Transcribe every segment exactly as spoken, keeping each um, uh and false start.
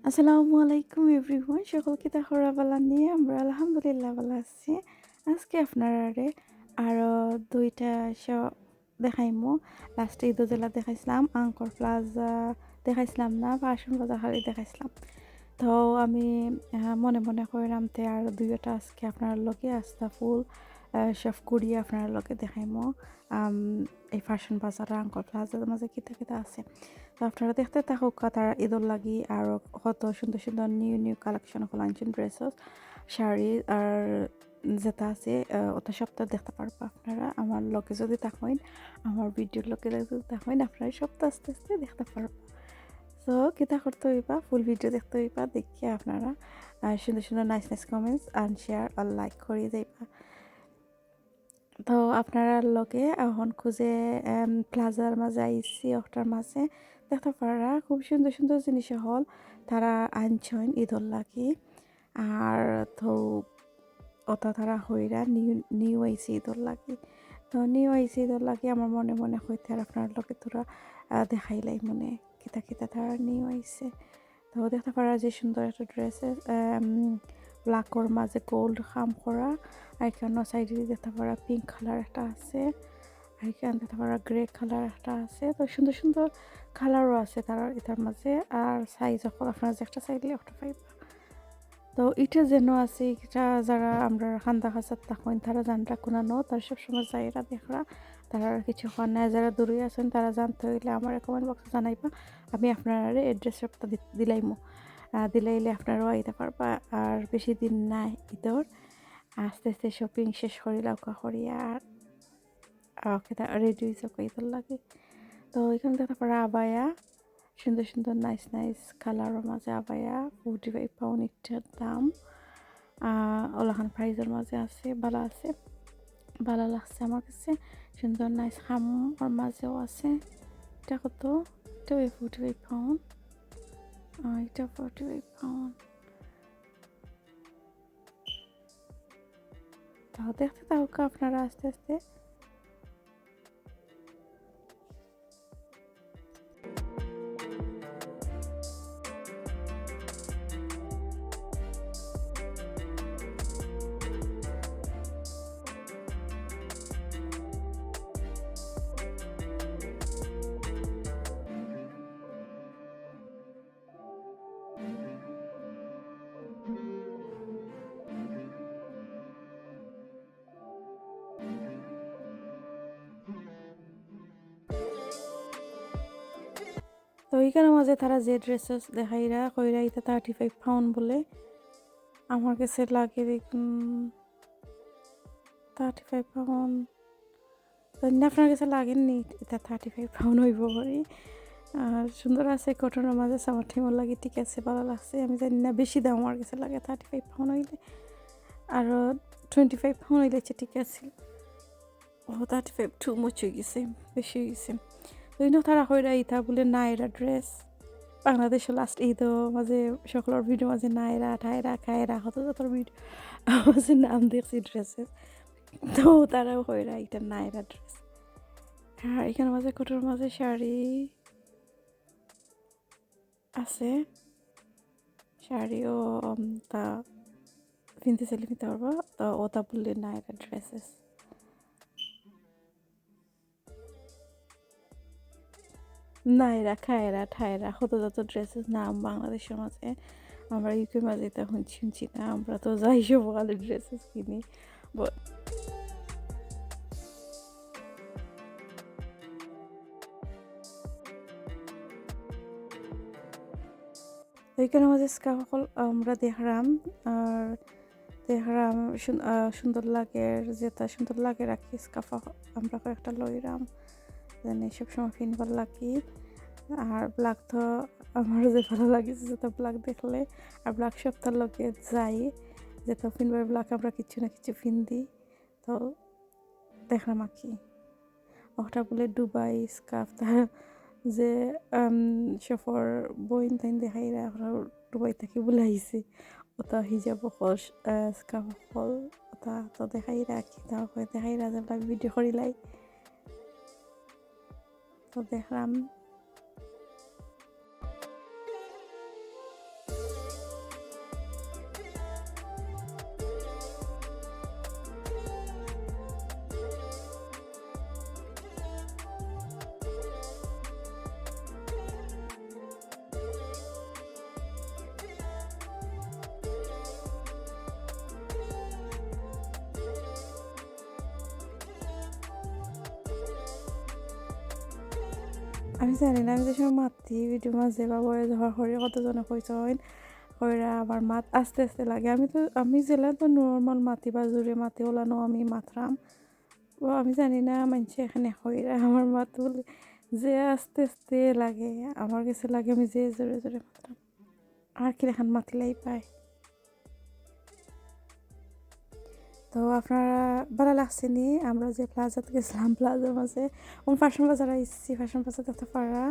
আসসালামু আলাইকুম এভরিওয়ান, সকল কিতা খবর? ভালা নি? আমরা আলহামদুলিল্লাহ ভালা আছি। আজকে আপনারারে আরো দুইটা শপ দেখাইমু। লাস্টে ঈদো যেলা দেখাইছিলাম, আঙ্কর প্লাজা দেখাইছিলাম না, ফ্যাশন বাজার খালি দেখাইছিলাম। তো আমি, আহ, মনে মনে কইরাম তে আর দুইটা আজকে আপনারার লগে আস্তা ফুল, আহ, শপ ঘুরিয়া আপনারার লগে দেখাইমু। আম, এই ফ্যাশন বাজার আর আঙ্কর প্লাজার মাঝে কিতা কিতা আছে। তো আপনারা দেখতে থাকুক্কা, তারা ঈদর লাগি আরো কত সুন্দর সুন্দর নিউ নিউ কালেকশন অকল আনছইন, ড্রেসেস, শাড়ি আর যেটা আছে, আহ, ওটা সবটা দেখতে পারবা আপনারা। আমার লগে যদি থাকইন, আমার ভিডিওর লগে যদি থাকইন, আপনারা সবটা আস্তে আস্তে দেখতে পারবা। So, কিতা করতে হইবা, ফুল ভিডিও দেখতে হইবা, দেখিয়া আপনারা, আহ, সুন্দর সুন্দর nice nice comments and share আর লাইক করি যাইবা। তো আপনারার লগে এখন খুঁজে, এম, প্লাজার মাঝে আইছি, ওটার মাঝে দেখতে পাররা খুব সুন্দর সুন্দর জিনিস অকল তারা আনছইন ঈদর লাগি। আর তো ওটা তারা হইরা নিউ, নিউ আইছে ঈদর লাগি। তো নিউ আইছে ঈদর লাগি আমার মনে মনে কইতে আর আপনারার লগে তোরা, আহ, দেখাইলাই মনে কিতা কিতা তারা নিউ আইছে। তো দেখতে পাররা যে সুন্দর একটা ড্রেস, আম, ব্ল্যাকর মাঝে গোল্ড কাম করা, আর এখানো সাইডে দেখতে পাররা পিঙ্ক কালার একটা আছে, আর এখানে দেখতে পাররা গ্রে কালার একটা আছে। তো সুন্দর সুন্দর কালারও আছে তারা এটার মাঝে, আর সাইজ অকল আপনারা যে একটা চাইলে একটা পাইবা। তো এটা যেন আছে, এটা যারা আমরা খান্দা খাসাত থাকইন, তারা জানরা কোনানো, তারা সবসময় যাইরা দেখরা, তারা আর কিছু কর নাই। যারা দূরে আছেন, তারা জানতে হইলে আমার কমেন্ট বক্সে জানাইবা, আমি আপনারারে অ্যাড্রেস সবটা দি-, দিলাইমু। আহ, দিলাইলে আপনারাও আইতে পারবা। আর বেশি দিন নাই ঈদর, আস্তে আস্তে শপিং শেষ করি লাউকা করি আর, আহ, কিতা রেডি হইছে কই ঈদর লাগি। তো এখানে দেখতে পাররা আবায়া, সুন্দর সুন্দর নাইস নাইস কালারর মাঝে আবায়া, ফোর্টি ফাইভ পাউন্ড একটার দাম। আহ, ওলাখান প্রাইসর মাঝে আছে, ভালা আছে, ভালা লাগছে আমার কাছে। সুন্দর নাইস কামর মাঝেও আছে। এটা কত? এটা ওই ফোর্টি ফাইভ পাউন্ড। আহ, এটা ফোর্টি ফাইভ পাউন্ড। তাও দেখতে থাকুক্কা আপনারা আস্তে আস্তে। তো এখানর মাঝে তারা যে ড্রেসেস দেখাইরা, কইরা এটা থার্টি ফাইভ পাউন্ড বলে। আমার কাছে লাগে দেখুন থার্টি ফাইভ পাউন্ড। তো এমনি আপনার কাছে লাগেনি এটা থার্টি ফাইভ পাউন্ড হইব করি? আর সুন্দর আছে কটনর মাঝে, সামার টাইমর লাগি ঠিক আছে, ভালা লাগছে। আমি জানি না, বেশি দাম আমার কাছে লাগে থার্টি ফাইভ পাউন্ড হইলে। আরও টোয়েন্টি ফাইভ পাউন্ড হইলে আচ্ছা ঠিক আছে। ও, থার্টি ফাইভ টু মাচ হয়ে গেছে, বেশি হয়ে গেছে। তো ইনো তারা কইরা ইতা বলে নায়রা ড্রেস। বাংলাদেশো লাস্ট ঈদর মাঝে সকলর ভিডিও মাঝে নায়রা, ঠায়রা, খায়রা, কত জাতর ভিডিও মাঝে নাম দেখছি ড্রেসের। তো তারাও কইরা এটা নায়রা ড্রেস। আর এখানর মাঝে কটনর মাঝে শাড়ি আছে, শাড়িও, উম, তা পিনতে চাইলে পিনতে পারবা। তো ওটা বললে নায়রা ড্রেসেস। নায়রা, খায়রা, ঠায়রা, কত জাতর ড্রেসেস নাম বাংলাদেশর মাঝে। আমরা ইউকের মাঝে এটা হুনছি, হুনছি না, আমরা তো যাই সব খালি ড্রেসেস কিনি। ব-, তো এখানর মাঝে স্কার্ফ অকল আমরা দেখরাম, আর দেখরাম সুন-, আহ, সুন্দর লাগের, যেটা সুন্দর লাগের আর কি, স্কার্ফ আমরা কয়েকটা লইরাম, জানি সবসময় পিনবার লাগি। আর ব্ল্যাক তো আমার যে ভালা লাগিছে, যেটা ব্ল্যাক দেখলে, আর ব্ল্যাক সবটার লগে যাই, যেটা পিনবার ব্ল্যাক আমরা কিছু না কিছু পিন্দি। তো দেখরাম আর কি। ওটা বলে দুবাই স্কার্ফ, তার যে, আম, সফর বইন তাইন দেখাইরা, ওরা দুবাই থাকি বলে আইছে। ওটা হিজাব অকল, আহ, স্কার্ফ অকল, ওটা তো দেখাইরা আর কি, তাও কই দেখাইরা যে আমরা ভিডিও করিলাই। তো দেখরাম। আমি জানি না, আমি যে সময় মাতি ভিডিও মাঝে বা ভয়েস ওভার করি, কতজনে কইছইন, কইরা আমার মাত আস্তে আস্তে লাগে। আমি তো, আমি যেলা তো নরমাল মাতি বা জোরে মাতি, ওলানো আমি মাতরাম। ও, আমি জানি না, মানষে এখানে কইরা আমার মাত বলে যে আস্তে আস্তে লাগে, আমার গেছে লাগে আমি যে জোরে জোরে মাতরাম। আর কিলাখান মাতিলাই পায়। তো আপনারা ভালা লাগছে নি? আমরা যে প্লাজাত গেছিলাম, প্লাজার মাঝে, আমি ফ্যাশন বাজার আইছি, ফ্যাশন বাজার দেখতা পাররা,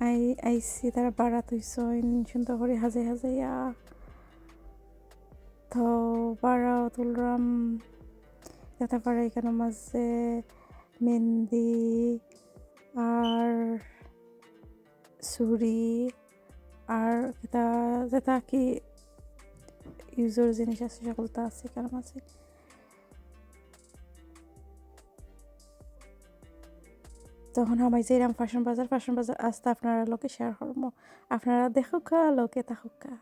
আই-, আইছি, তারা ভাড়া থইছইন সুন্দর করি হাজাই হাজাইয়া। তো ভাড়াও তুলরাম, দেখতা পাররা এখানর মাঝে মেহেন্দি আর চুড়ি আর কিতা যেতা কি ইউজর জিনিস আছে, সকলতা আছে এখানর মাঝে। তখন আমি যাইরাম ফ্যাশন বাজার, ফ্যাশন বাজার আস্তা আপনারার লগে শেয়ার করমু। আপনারা দেখউক্কা, লগে থাকউক্কা।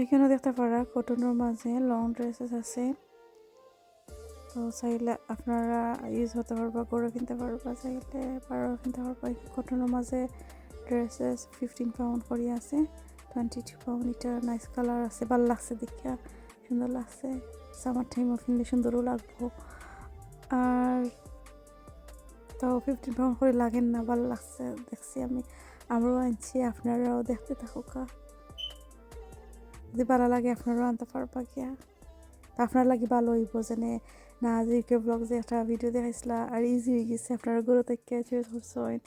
এখানো দেখতা পাররা কটনর মাঝে লং ড্রেসেস আছে। তো চাইলে আপনারা ইউজ করতা পারবা, ঘরো পিনতা পারবা, চাইলে বারো পিনতা পারবা। কটনর মাঝে ড্রেসেস ফিফটিন পাউন্ড করি আছে, টোয়েন্টি টু পাউন্ড। ইটা নাইস কালার আছে, ভালা লাগছে দেখিয়া, সুন্দর লাগছে। সামার টাইমো পিনলে সুন্দরও লাগবো। আর তো ফিফটিন পাউন্ড করি লাগের না, ভালা লাগছে, দেখছি আমি, আমরাও আনছি, আপনারাও দেখতে থাকউক্কা। যদি ভালা লাগে আপনারাও আনতা পারবা গিয়া। তা আপনারার লাগি ভালা অইবো, যেনে নাজিকে ব্লগ যে একটা ভিডিও দেখাইছিলা, আর ইজি অই গেছে, আপনারা ঘরো থাকি চুজ করছইন,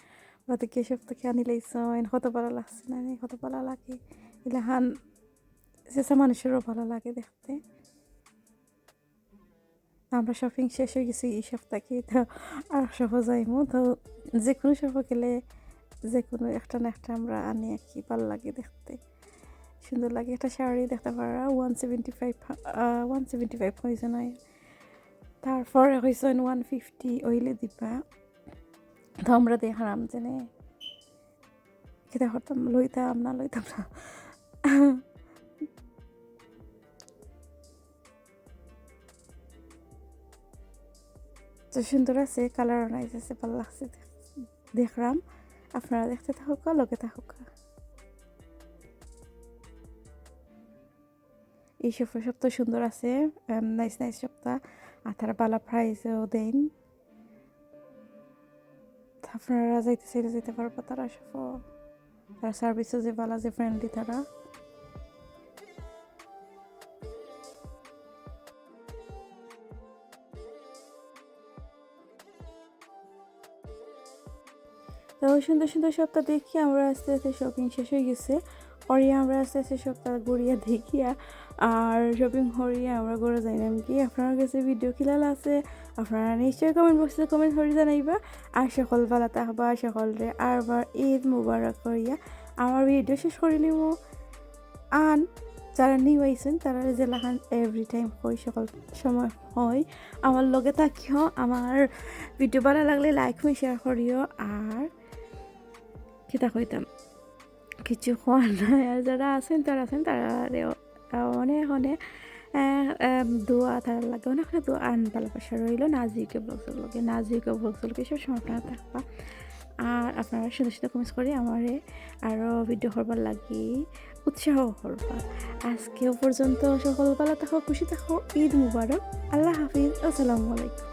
বা থাকি শপ থাকি আনিলাইছইন, কত ভালা লাগছে না নি, কত ভালা লাগে। ইলাখান চেচা মানুষেরও ভালা লাগে দেখতে। আমরা শপিং শেষ অই গেছে ই শপ থাকি, তো আর শপো যাইমু। তো যে কোনো শপো গেলে যে কোনো একটা না একটা আমরা আনি আর কি, ভালা লাগে দেখতে, সুন্দর লাগে। একটা শাড়ি দেখতা পাররা one seventy five, one seventy five কইছে না, তারপরে কইছইন ওয়ান ফিফটি অইলে দিবা। তো আমরা দেখরাম যেনে কিতা করতাম, লইতাম না লইতাম না। তো সুন্দর আছে, কালারও নাইস আছে, ভালা লাগছে দেখ-, দেখরাম। আপনারা দেখতে থাকউক্কা, লগে থাকউক্কা। ই শপ, শপ তো সুন্দর আছে, আম, নাইস নাইস শপতা। আর তারা ভালা প্রাইসও দেইন। আপনারা যাইতে চাইলে যাইতা পারবা তারা শপো। তারা সার্ভিসও যে ভালা, যে ফ্রেন্ডলি তারা। তো সুন্দর সুন্দর শপতা দেখি আমরা আস্তে আস্তে শপিং শেষ অই গেছে। করিয়া আমরা আস্তে আস্তে শপতা ঘুরিয়া দেখিয়া আর শপিং করিয়া আমরা ঘরো যাইরাম কি। আপনারার গেছে ভিডিও কিলা লাগছে আপনারা নিশ্চয়ই কমেন্ট বক্সো কমেন্ট করি জানাইবা। আর সকল ভালা থাকবা, সকলরে আরবার ঈদ মুবারক করিয়া আমার ভিডিও শেষ করিলিমু। আর যারা নিউ আইছইন তারারে যেলাখান এভরি টাইম কই, সকল সময় কই, আমার লগে থাকিও, আমার ভিডিও ভালা লাগলে লাইক কমেন্ট শেয়ার করিও। আর কিতা কইতাম, কিছু কওয়ার নাই। আর যারা আছইন, তারা আছইন, তারারে অনেক অনেক, আহ, আহ, দোয়া তারার লাগি, অনেক অনেক দোয়া আর ভালোবাসা রইলো নাজিকে ব্লগসর লগে। নাজিকে ব্লগসর লগে সবসময় আপনারা থাকবা। আর আপনারা সুন্দর সুন্দর কমেন্টস করি আমারে আরও ভিডিও করবার লাগি উৎসাহ করবা। আজকেও পর্যন্ত সকল ভালা থাকো, খুশি থাকো। ঈদ মুবারক। আল্লাহ হাফিজ। আসসালামু আলাইকুম।